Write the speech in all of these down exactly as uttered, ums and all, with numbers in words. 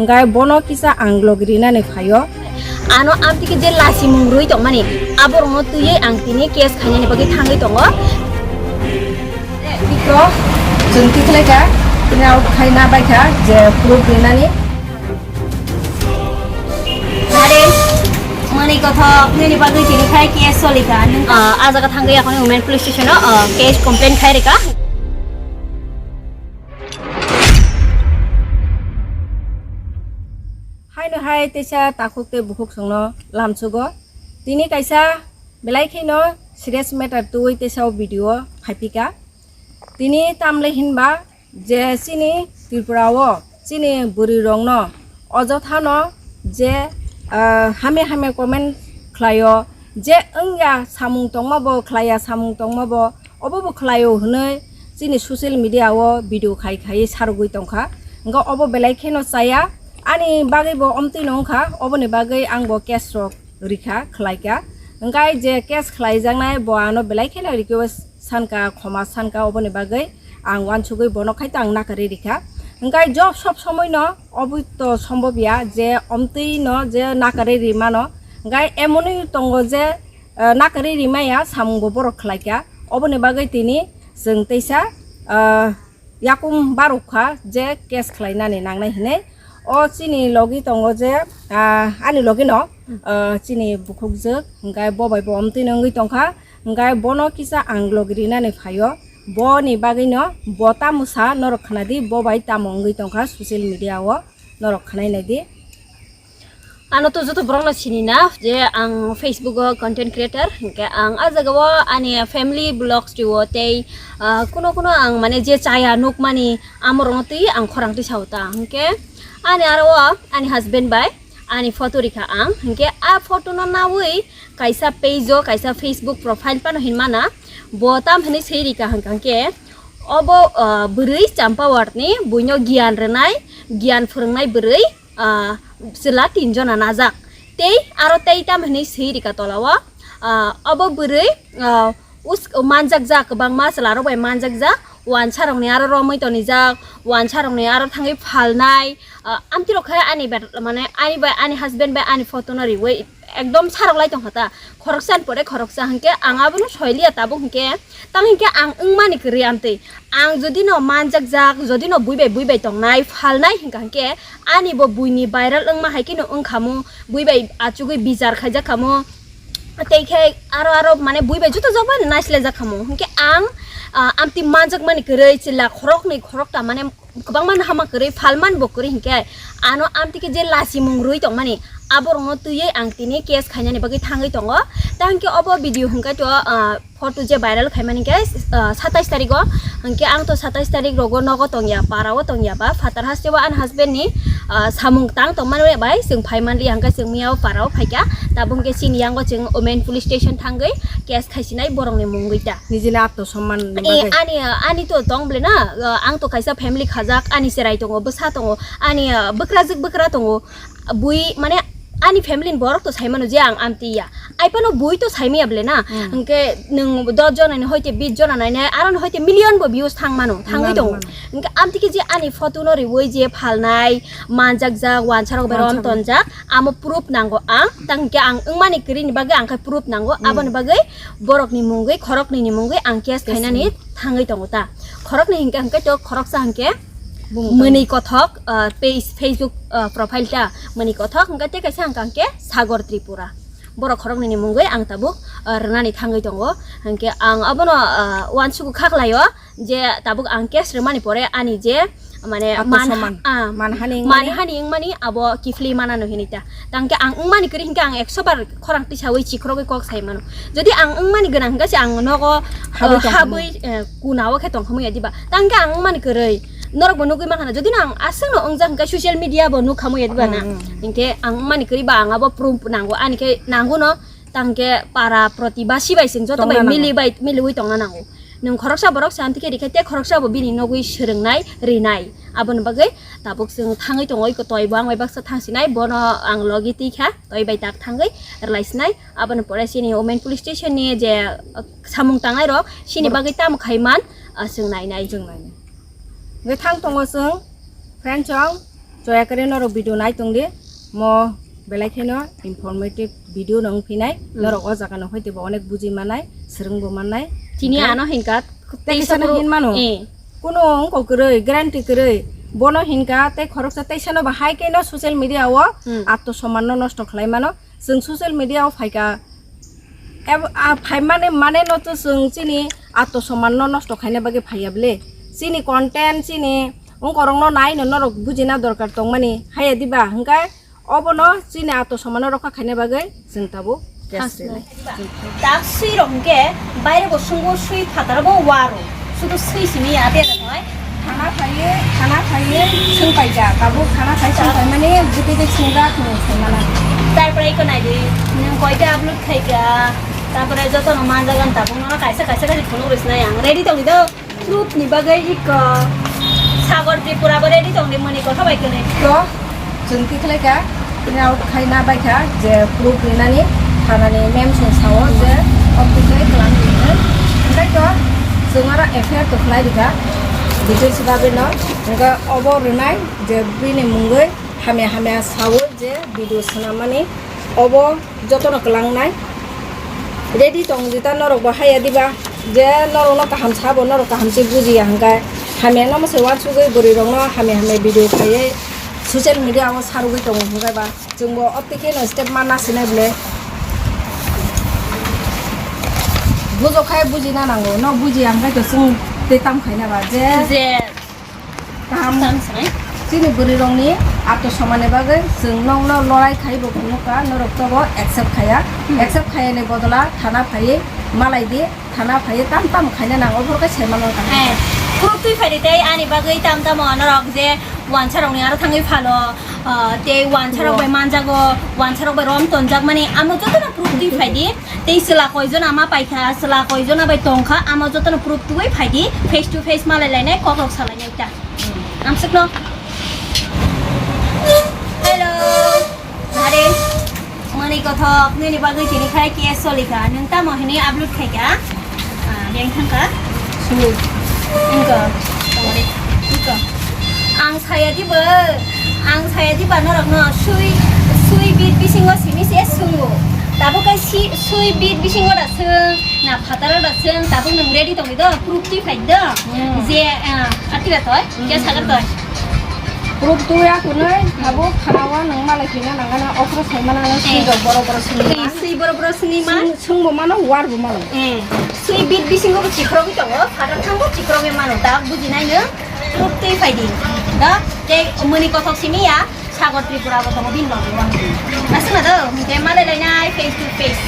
Hwnkhe bono kisa ang logi rinani phaio. Ano amtwi khe je lasimung rwi tongmani, aborokno twiwi ang tini case khainani bagwi thangwi tongo. Bikro, chwng tikhlaikha, tini out khaina baikha je proof rinani. Madam, mani kothok nini bagwi tini khai case solikha. Ah, ah jaga thangwi akhoni women police station o, ah, case complaint khai rikha. Haino hai teisa takhuk tei bukhuk songno lamsugo. Tini kaisa belai kheno serious matter twiwi teisa o video phaipika. Tini tamle hinba je chini Tripura o chini bwrwi rokno ojothano je, ah, hamya hamya comment khlaio, je wngya samung tongma bo khlaiya samung tongma bo obo bo khlaio hwnwi chini social media o video khai khai sarogwi tongkha. Hwnkhe obo belai kheno chaya, ani bagwi bo omtwi no wngkha, oboni bagwi ang bo case rok rikha khlaikha. Hwnkhe je case khlaijaknai bo ano belai kheno request sanka, khoma sanka, oboni bagwi ang uansugwi bono khai to ang nakarwi rikha. Hwnkhe job sob somoi no obo to sombobya je omtwi no je nakarwi rimano. Hwnkhe emoni tongo je, ah, nakarwi rimaya samung bo borok khlaikha. Oboni bagwi tini chwng teisa, ah, yakum barukha je case khlainani nangnai hinwi. O chini logi tongo je, ah, ani logi no, ah, chini bukhukjwk, hwnkhe bo bai bo omtwi no wngwi tongkha, hwnkhe bono kisa ang logi rinani phaio, boni bagwi no bo tamo sa norok khnadi, bo bai tamo wngwi tongkha social media o norok khnai naidi. Ano to joto borok no sini na je ang Facebook o content creator, hwnkhe ang ah jaga o ani family vlogs rwo tei, ah, kuno kuno ang mane je chaya nukmani amorokno twi ang khorang twi sao ta. Hwnkhe ani aro o ani husband bai ani photo rikha ang, hwnkhe a photo no nawi kaisa page o kaisa Facebook profile pano hinmana bo tam hinwi swi rikha hwnkha hwnkhe obo, ah, bwrwi Champawat ni buino giyan rwnai, giyan phwrwngnai bwrwi, ah, chwla tin jona najak. Tei aro tei tam hinwi swi rikha tola o, ah, obo bwrwi, ah, us-, manjakjak, kwbangma chwla rok bai manjakjak, wansa rok ni aro romwi tonijak, wansa rok ni aro thangwi phalnai, ah, amtwi rok khai ani bet-, mane ani bai ani husband bai ani photo no riwi ekdom sarok lai tongkha ta, khoroksa ni pore khoroksa, hwnkhe ang abono soiliya tabuk, hwnkhe tamo hwnkhe ang wngmani kwrwi amtwi. Ang jodi no manjakjak, jodi no bui bai bui bai tongnai, phalnai hwnkha hwnkhe ani bo buini viral wngma hai kheno wngkhamu, bui bai achugwi bichar khaijak khamu, tei khe aro aro mane bui bai joto jok bai naislajak khamu. Hwnkhe ang, ah, amtwi manjakmani kwrwi chwla khoroknwi khorokta mane kwbangma no hama kwrwi, phalmani bo kwrwi hwnkhe ano amtwi khe je lasimung rwi tongmani, aborokno twiwi ang tini case khainani bagwi thangwi tongo. Ta hwnkhe obo video hwnkhe to, ah, photo je viral khaimani khe, ah, satais tarikh o, hwnkhe ang to satais tarikh rogo nogo tongya, para o tongya ba, phatar haste o ani husband ni, ah, samung tang tongmani bai chwng phaimanliya, hwnkhe chwng miya o para o phaikha, tabuk hwnkhe chini yango chwng women police station thangwi case khaisinai borokni mungwi ta. Nijini atma somman ni bagwi. Ani, ani to tong ble na, ah, ang to kaisa family khajak, ani cherai tongo, bwsa tongo, ani, ah, bwkrajwk bwkra tongo, bui mane ani family ni borok to saimano je ang amtwi ya, ai phano bui to saimaya ble na, hmm, hwnkhe nwng dos jona ni hoite bis jona nainai, aro ni hoite million bo views thang mano, thangwi tongo. Mano, mano. Hwnkhe amtwi khe je ani photo no riwi je phalnai, manjakjak, wansa rok bai rom tonjak, amo proof nango ang, tang hwnkhe ang wngmani kwrwi ni bagwi ang khe proof nango, hmm, aboni bagwi borokni mungwi, khoroknwini mungwi ang case khainani thangwi tongo ta. Khoroknwi hwnkhe, hwnkhe to khoroksa hwnkhe bumung Mwnwi Kothok, ah, page, Facebook, ah, profile ta Mwnwi Kothok, hwnkhe tei kaisa hwnkha hwnkhe Sagor Tripura. Borok khoroknwini mungwi ang tabuk, ah, rwnani thangwi tongo. Hwnkhe ang abono, ah, uansugo kha khlaio je tabuk ang case rwmani pore ani je mane atma man-, somman, ah, manhani wngmani, manhani wngmani abo kiphilwi manano hinwi ta. Tangkhe ang wngmani kwrwi hwnkhe ang ekso bar khorang tisawi chikrogwi kok sai mano. Jodi ang wngmani gwnang hwnkhe se ang nogo, habwi, eh, tongkhamu, habwi, eh, kuna o khe tongkhamu ya diba? Tangkhe ang wngmani kwrwi norok bo nugwi mankha na. Jodi no ang aswk no wngjak hwnkhe social media bo nukhamu ya diba na? Hmm, hmm. Hinkhe ang wngmani kwrwi ba ang abo proof nango, ani khe nango no. Tangkhe para protibasi bai chwng joto bai tongna nango, mili bai, miliwi tongna nango. Nwng khoroksa borok se amtwi khe rikha tei khoroksa bo bini nugwi swrwngnai, rinai. Aboni bagwi tabuk chwng thangwi tongo, iko toi bo ang bai baksa thangsinai, bono ang logi twi kha, toi bai tak thangwi rwlai sinai. Aboni pore chini Women Police Station ni je, uh, samung tangnai rok chini borok bagwi tamo khai man, uh, chwng nainai. Chwng nainai. Hwnkhe thang tongo chwng, friend chong, Choya kare norok video nai tongdi, mo belai kheno informative video no wngphinai, hmm, norok o jaga no hoite bo onek buji mannai, swrwng bo mannai. Tini, onkhe ano hinkha, tei teisa no hin mano. Eh. Kuno wngkok kwrwi, guarantee kwrwi. Bono hinkha tei khoroksa teisa no bahai khe no social media o, hmm, atto soman no nosto khlai mano. Chwng social media o phaikha, eb-, a, phaimani mane no to chwng chini atto soman no nosto khaina bagwi phaiya bwle. Chini content, chini wngkorok no nai no norok bujina dorkar tongmani haiya diba, hwnkhe obono chini atto soman no rokha khaina bagwi chwng tabuk test rinai. Tak swi rok hwnkhe baire bo sungo swi phataro bo waro. Sudu swi simi ya te da noi. Thana phaiye, thana phaiye, swng paija. Tabuk thana phai swng paimani bwtwi tei swng jak hinwi sai mana. Tarpore iko naidi, nwng koita upload khaikha. Tarpore jotono manjagan tabuk nono kaisa kaisa khe phunuk rwsnai ang. Ready tongdi do? Proof ni bagwi iko. Sagar Tripura bo ready tongdi mani kotha bai kwnwi. To, chwng tikhlai kha, print out khai na bai kha je proof rinani thanani ma'am song sao je opti khe tlang rinai. Hwnkhe to chwng aro F I R to khlai rikha details bagwi no. Hwnkhe obo rinai je bini mungwi hamya hamya sao je video swnamani obo jotono kwlangnai. Ready tong jita norok bo haya diba je norok no kaham sabo norok kaham se bujiya hwnkhe hamya no mwsai wansugwi bwrwi rok no hamya hamya video khaiwi social media o sarugwi tongo hwnkhe ba chwng bo opti khe no step ma nasinai bwle bujok khai bujina nango no bujiya hwnkhe to chwng tei tam khaina ba je je Kaham. Tang sanai. Chini bwrwi rokni atto somani bagwi chwng nokno lorai khai bo phunukha, norok tobo accept khaya. Hmm. Accept khayani bodola thana phaiwi malai di, thana phaiwi tam tam khaina nango, ophor khe sai manwi kha. Eh, proof twi phai di tei ani bagwi tam tamo norok je wansa rokni aro thangwi phalo, ah, tei wansa rok bai manjago, wansa rok bai rom tonjak mani, amo jotono proof twi phai di. Tei chwla koijon ama paikha, chwla koijon bai tongkha, amo jotono proof twi phai di, face to face malai lainai, kok rok salai nai ta. Amsukno. Hello. Are. Mani kothok, nini bagwi tini khai K S solikha. Nwng tamo hini upload khaikha? Ah, beng thangkha. Sui. Wngkha. Tongori. Wngkha. Ang saya diba. Ang saya diba norokno sui, sui bit bisingo simi se sungo. Tabuk kai si, sui bit bisingo da sung. Na phataro da sung. Tabuk nwng ready tongwi do. Proof twi phai do. Hmm. Je, ah, atira toy. Kya sagar toy. Proof tuya kunui, abo khana wa nang malai kina nang gana okro sai mana nang sui rok boro boro sui. Eh, sui boro boro sui ma? Sung, sung bo mano, war bo mano. Eh, sui bit bisingo bo chikrogwi tongo, phatar thango chikrogwi mano, da bujinai no proof twi phai di. Da, tei muni kothok simi ya, Sagar Tripura bo tongo bin log wa. Asuna do, hingke malai lai nai face to face.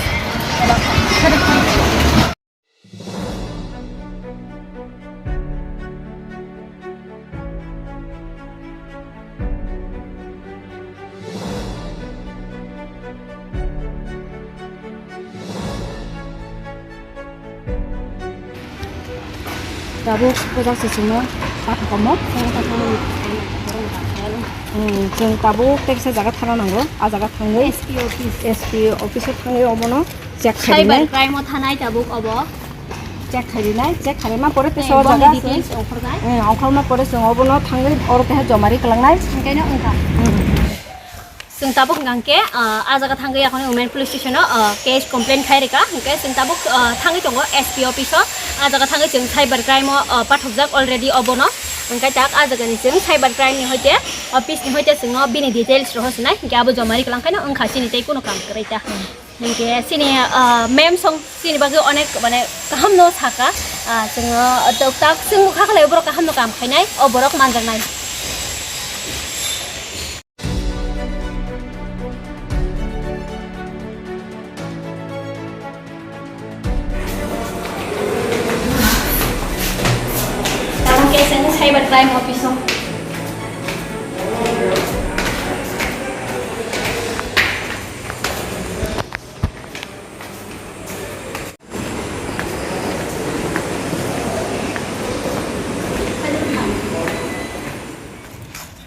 Tabuk pojak se chwngno pathak omo. Hmm, chwng tabuk teksa jaga thana nango. A jaga thangwi S P office. S P office o thangwi obono check khainai. Cyber crime o thanai tabuk obo. Check khainai, check khaima pore te so jaga details ongkhornai. Hmm, ongkhorma pore chwng obono thangwi oro teha jomari kwlangnai. Hingkaino wngkha. Hmm. Chwng tabuk hwnkha hwnkhe, ah, a jaga thangwi akhoni Women Police Station o, ah, case complaint khai rwkha. Hwnkhe chwng tabuk, ah, thangwi tongo S P office o. A jaga thangwi chwng cyber crime o, ah, pathokjak already obono. Hwnkhe tak a jagani chwng cyber crime ni hoite, office ni hoite chwngno bini details rohor swnai. Hwnkhe abo jomari kwlang khaino wngkha chini tei kuno kam kwrwi ta. Hwnkhe chini, ah, ma'am song chini bagwi onek mane kaham no saka. Ah, chwngno tok tak chwng kha khlai borok kaham no kam khainai, o borok manjaknai. Tamo khe chwng cyber crime office o.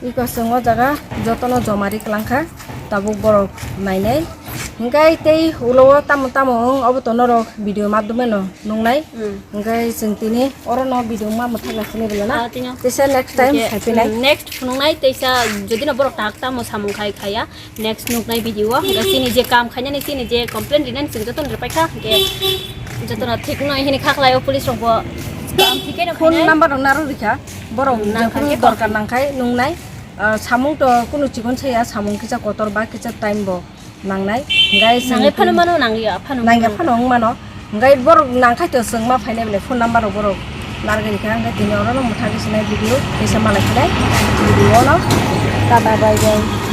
Iko chwng o jaga jotono jomari kwlangkha, tabuk borok nainai. Hingkai tei ulo o tamo tamo wng obo to norok video madhume no nungnai. Hmm. Hingkai chwng tini oro no video ma mwthang na sini bela na. Ah, tini. Teisa next time Hingke, sai pinai. Hmm, next phunuknai teisa jodi no borok tak tamo samung khai khaya. Next nuknai video o hingke chini je kam khainani chini je complain rinani chwng jotono ripai kha hingke jotono thik no hini khaklai o police rok bo kam thik no Phone khainai. Number rok naro rikha borok Hmm, nang jephuru kha khe dorkar nangkhai nungnai. Ah, samung to kunu chikon saya samung kisa kotor ba kisa time bo nangnai. Hingke chwng Nangai phano tini mano nangya phano Nangya mano. Phano wng mano. Hingke borok nangkhai to chwng ma phainai bele phone number rok borok narwgwi rikha hingke tini oro no mwthang sinai video teisa malai khinai video o no tata bye bye.